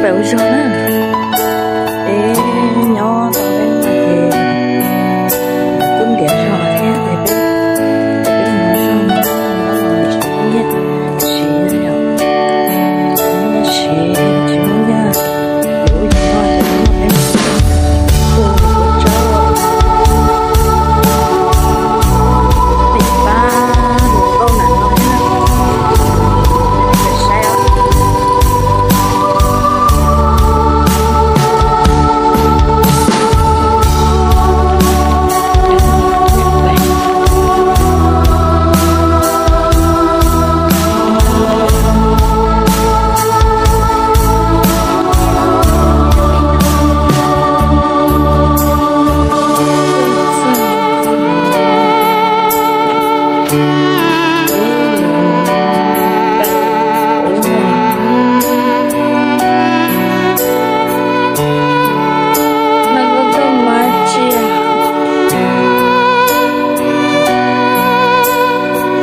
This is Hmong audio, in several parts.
Lawv zog na, peb nyob tau peb no ces kuj ntiav zog thiab ces peb, peb mus zog no, nyob no tsis muaj nyiaj siv na yom, tsis muaj nyiaj siv, tsis muaj nyiaj yuav ub yuav no ces hnub no peb mus zog, ua ua tsaub, pem pab tus nkauj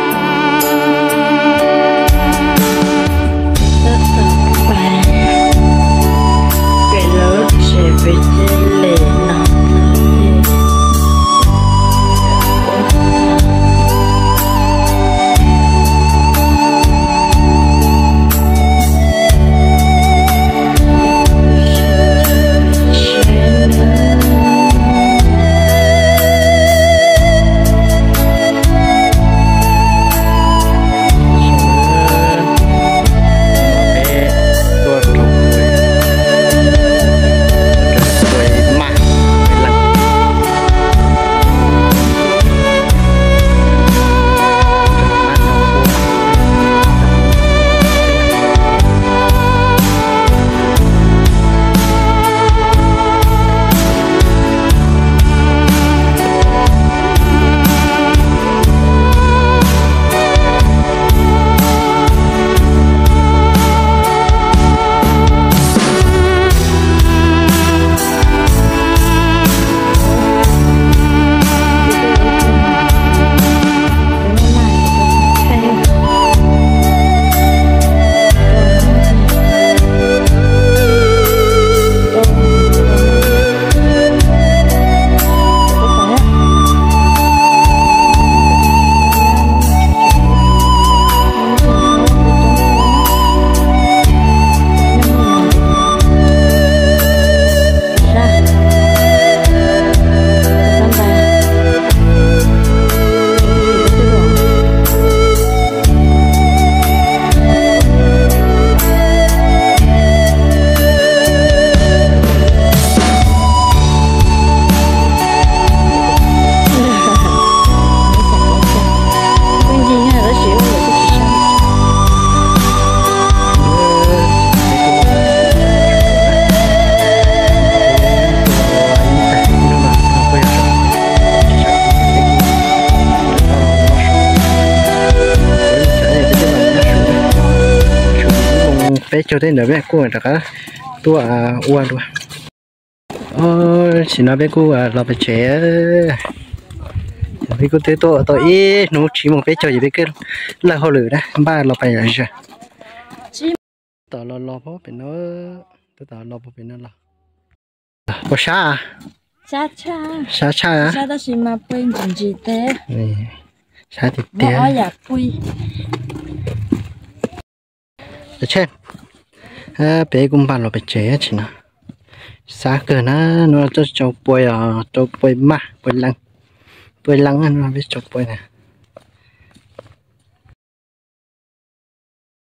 nram no thiab na, saib os. Peb caug tej ntawd peb kuj rov qab tuaj ua dua. Tam sim no peb kuj los pem tsev, peb kuj twb tuaj tau ib hnub tsis muaj peb caug ces peb kuj lawj hauj lwm na, npaj los pem zos. Tom los los pem no, twb tom los pem no los. Puas sab? Sab tshaj, sab tiag tiag. Peb kuj npaj los pem tsev tsis no. Sab kawg na, no txoj tsau puai os, tsau puai maj, puai leej, puai leej no peb tsau puai na.